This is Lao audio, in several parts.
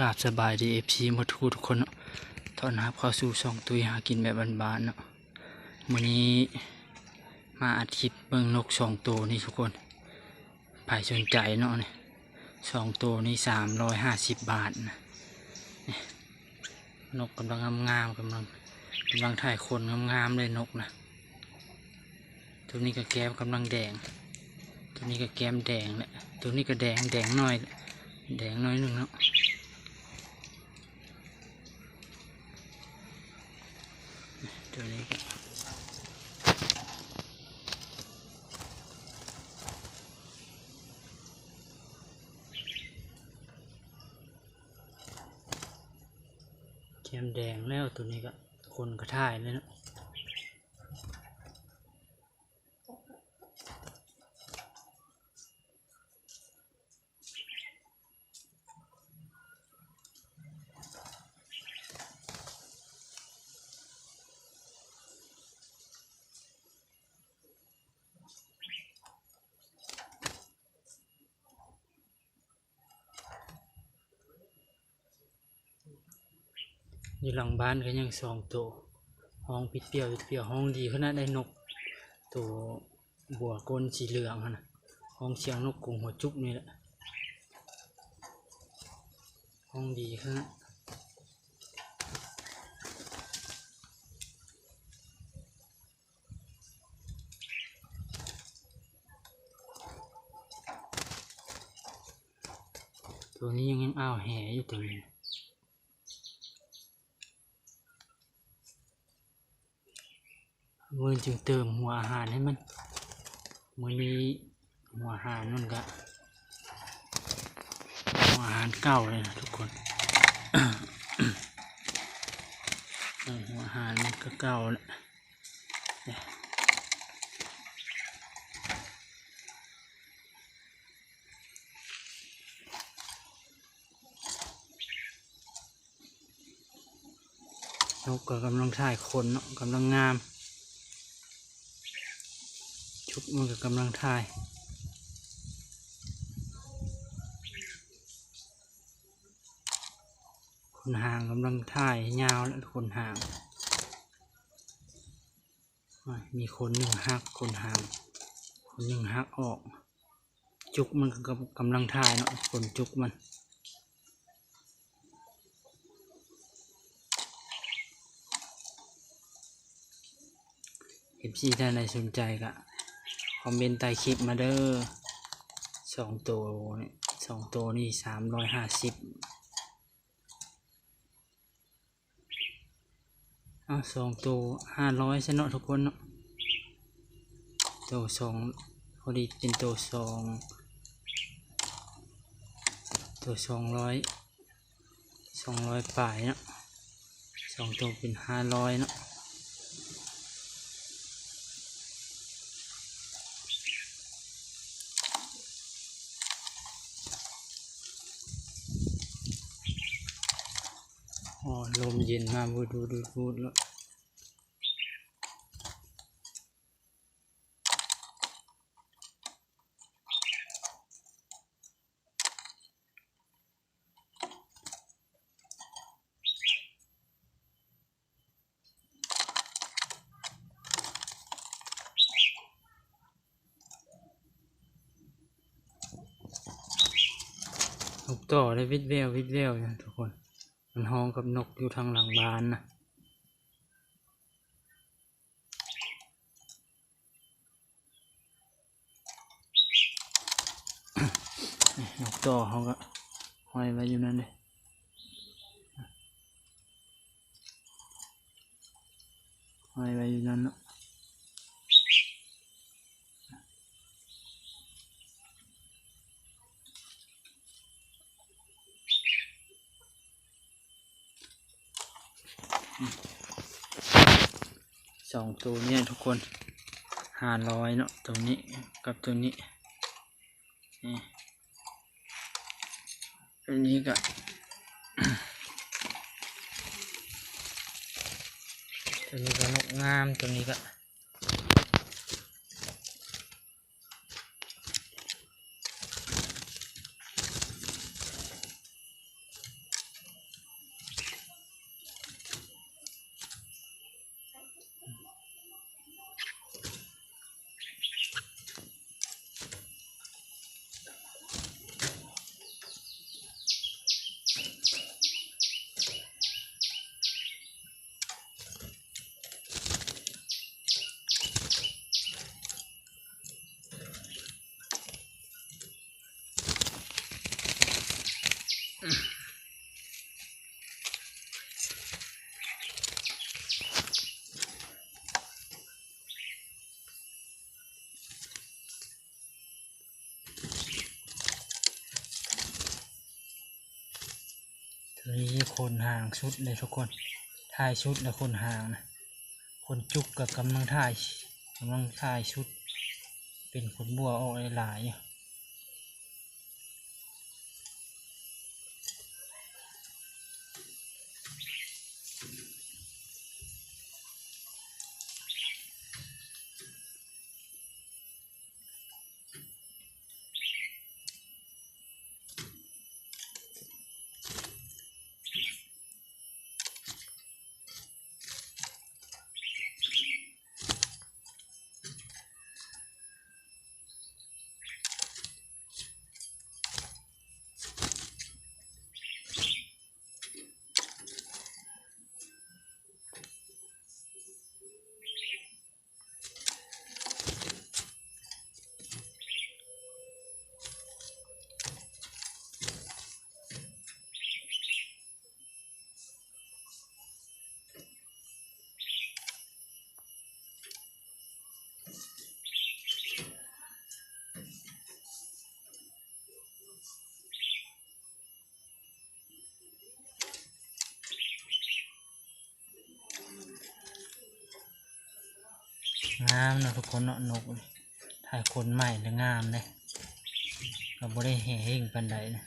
ກາບສະບາຍດີ ເອັຟຊີ ໝົດທຸກຄົນເນາະ, ຕ້ອນຮັບເຂົ້າສູ່ຊ່ອງຕຸ້ຍຫາກິນແບບບ້ານໆເນາະ. ມື້ນີ້ມາອັດຄລິບເບິ່ງນົກສອງໂຕນີ້ທຸກຄົນ, ໃຜສົນໃຈເນາະ. ນີ້ສອງໂຕນີ້ສາມຮ້ອຍຫ້າສິບບາດນະ. ນີ້ນົກກຳລັງງາມໆ ກຳລັງ ກຳລັງຖ່າຍຂົນງາມໆເລີຍນົກນະ. ໂຕນີ້ກໍແກ້ມກຳລັງແດງ, ໂຕນີ້ກໍແກ້ມແດງແຫຼະ, ໂຕນີ້ກໍແດງ ແດງໜ້ອຍ ແດງໜ້ອຍໜຶ່ງເນາະ. ໂຕນີ້ກໍແກ້ມແດງແລ້ວ, ໂຕນີ້ກໍຂົນກະຖ່າຍເລີຍເນາະ. ຢູ່ຫຼັງບ້ານກໍຍັງສອງໂຕ, ຮ້ອງປິດປ່ຽວ ປິດປ່ຽວ, ຮ້ອງດີຂະໜາດໃດນົກໂຕບົວກົ້ນສີເຫຼືອງຫັ້ນນະ. ຮ້ອງສຽງນົກກົງຫົວຈຸກນີ້ແຫຼະ, ຮ້ອງດີຂະໜາດ. ໂຕນີ້ຍັງ ຍັງອ້າວແຫຢູ່ໂຕນີ້. ມື້ອື່ນຈຶ່ງເຕີມຫົວອາຫານໃຫ້ມັນ. ມື້ນີ້ຫົວອາຫານມັນກະ ຫົວອາຫານເກົ່າເລີຍນະທຸກຄົນ. ເອີ ຫົວອາຫານມັນກະເກົ່າແຫຼະ. ນົກກໍກຳລັງຖ່າຍຂົນເນາະ, ກຳລັງງາມ. ຈຸກມັນກໍກຳລັງຖ່າຍ, ຂົນຫາງກຳລັງຖ່າຍຍາວແລ້ວ, ຂົນຫາງ. ໂອ້ຍ ມີຂົນໜຶ່ງຫັກ, ຂົນຫາງ ຂົນໜຶ່ງຫັກອອກ. ຈຸກມັນກໍກຳລັງຖ່າຍເນາະ, ຂົນຈຸກມັນ. ເອັຟຊີ ທ່ານໃດສົນໃຈກໍຄອມເມັນໃຕ້ຄລິບມາເດີ. ສອງໂຕນີ້ ສອງໂຕນີ້ສາມຮ້ອຍຫ້າສິບ. ເອົາ ສອງໂຕຫ້າຮ້ອຍຊະເນາະທຸກຄົນເນາະ. ໂຕສອງ ພໍດີເປັນໂຕສອງ ໂຕສອງຮ້ອຍ ສອງຮ້ອຍປາຍເນາະ, ສອງໂຕເປັນຫ້າຮ້ອຍເນາະ. ອໍ ລົມເຢັນມາວືດໆໆໆ ແລ້ວ. ນົກຕໍ່ໄດ້ວິດແວວ ວິດແວວຢູ່ທຸກຄົນ, ມັນຮ້ອງກັບນົກຢູ່ທາງຫຼັງບ້ານນະ. ນົກຕໍ່ເຮົາກໍຫ້ອຍໄວ້ຢູ່ນັ້ນເດ້, ຫ້ອຍໄວ້ຢູ່ນັ້ນເນາະ. ສອງໂຕນີ້ທຸກຄົນ ຫ້າຮ້ອຍເນາະ, ໂຕນີ້ກັບໂຕນີ້. ນີ້ ໂຕນີ້ກະ ໂຕນີ້ກະນົກງາມ, ໂຕນີ້ກະ ໂຕນີ້ກະ ໂຕນີ້ຂົນຫ່າງສຸດເລີຍທຸກຄົນ ທ້າຍສຸດແລ້ວຂົນຫ່າງນະ ຂົນຈຸກກໍກຳລັງທ້າຍ ກຳລັງທ້າຍສຸດ ເປັນຂົນບົວອອກຫຼາຍໆຢູ່. ງາມເນາະທຸກຄົນເນາະ ນົກ ຖ້າຂົນໃໝ່ແລ້ວງາມເດ້ ກໍບໍ່ໄດ້ແຮ່ເຮ່ງປານໃດນະ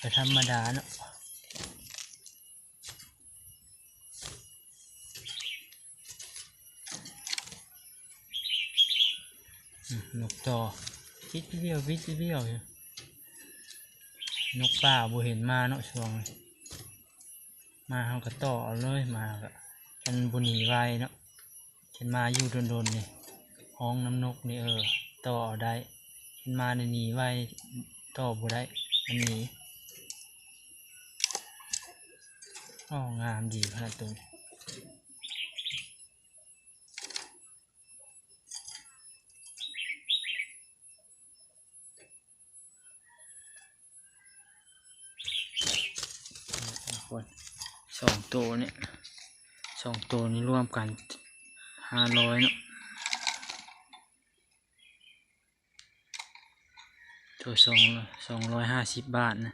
ກໍທຳມະດາເນາະ. ອືມ ນົກຕໍ່ ບິດວຽວ ບິດວຽວຢູ່ ນົກປ່າບໍ່ເຫັນມາເນາະຊ່ວງນີ້ ມາເຮົາກໍຕໍ່ເອົາເລີຍ ມາກໍ ຄັນບໍ່ໜີໄວເນາະ. ຄັນມາຢູ່ດົນໆນີ້ ຮ້ອງນຳນົກນີ້ ເອີ ຕໍ່ເອົາໄດ້ ຄັນມານີ້ໜີໄວ ຕໍ່ບໍ່ໄດ້ ມັນໜີ. ໂອ້ ງາມດີຂະໜາດໂຕນີ້. ສອງໂຕນີ້ ສອງໂຕນີ້ລວມກັນຫ້າຮ້ອຍເນາະ ໂຕສອງ ສອງຮ້ອຍຫ້າສິບບາດນະ.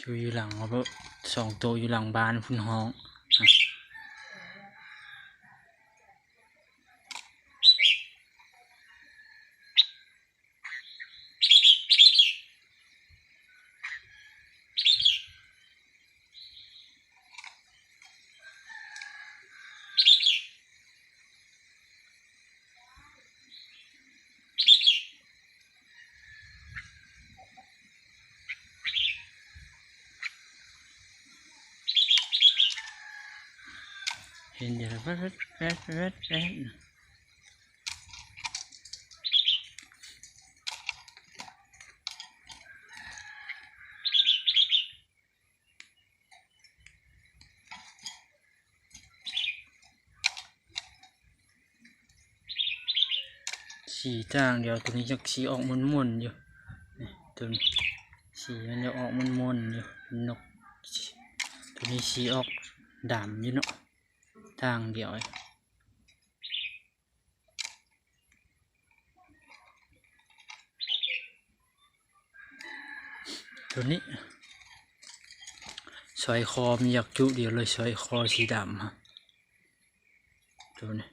ຢູ່ ຢູ່ຫຼັງ ສອງໂຕຢູ່ຫຼັງບ້ານພຸ້ນຮ້ອງ. ເຫັນຢູ່ແລ້ວ ແວດໆໆໆ. ສີຕ່າງດຽວ ໂຕນີ້ຈັກສີອອກມົນໆຢູ່ ນີ້ ໂຕນີ້ ສີມັນຈະອອກມົນໆຢູ່ ເປັນນົກ ໂຕນີ້ສີອອກດຳຢູ່ເນາະ ຕ່າງດຽວ. ໂຕນີ້ ສອຍຄໍມີຈັກຈຸດຽວເລີຍ ສອຍຄໍສີດຳ ໂຕນີ້.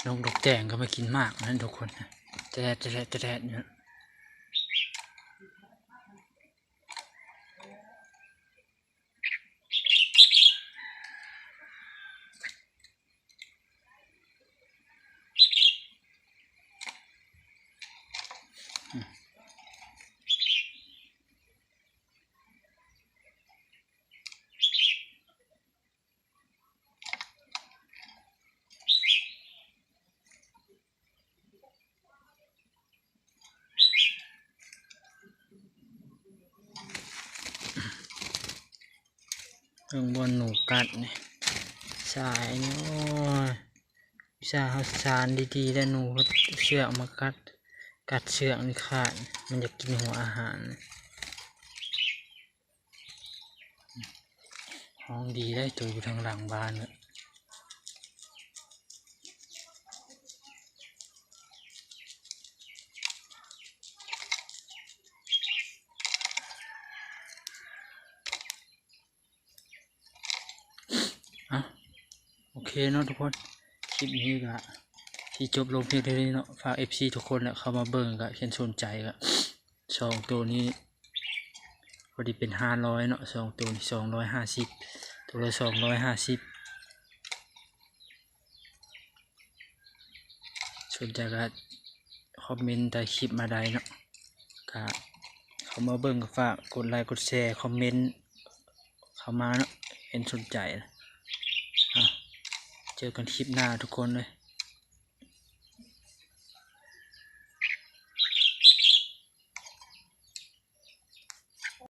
ນົກ ນົກແຕງກໍມາກິນໝາກນັ້ນທຸກຄົນ ແຕະແຕະແຕະແຕະຢູ່. ອືມ ເບິ່ງບ່ອນໜູກັດນີ້ ສາຍນີ້ ໂອ້ຍ ອຸດສ່າເຮົາສານດີໆ ແລ້ວໜູເອົາເຊືອກມາກັດ ກັດເຊືອກນີ້ຂາດ ມັນຢາກກິນຫົວອາຫານ. ຮ້ອງດີໄດ໋ ໂຕຢູ່ທາງຫຼັງບ້ານເນາະ. ອ່ະ ໂອເຄເນາະທຸກຄົນ ຄລິບນີ້ກະຊິຈົບລົງພຽງເທົ່ານີ້ເນາະ. ຝາກເອັຟຊີທຸກຄົນແຫຼະ ເຂົ້າມາເບິ່ງ ກະຄັນສົນໃຈກະ ສອງໂຕນີ້ພໍດີເປັນຫ້າຮ້ອຍເນາະ ສອງໂຕນີ້ສອງຮ້ອຍຫ້າສິບ ໂຕລະສອງຮ້ອຍຫ້າສິບ. ສົນໃຈກະຄອມເມັນໃຕ້ຄລິບມາໄດ້ເນາະ. ກະເຂົ້າມາເບິ່ງ ກະຝາກກົດໄລກ໌ ກົດແຊ ຄອມເມັນເຂົ້າມາເນາະ ຄັນສົນໃຈ. ອ່ະ ເຈີກັນຄລິບໜ້າທຸກຄົນເລີຍ.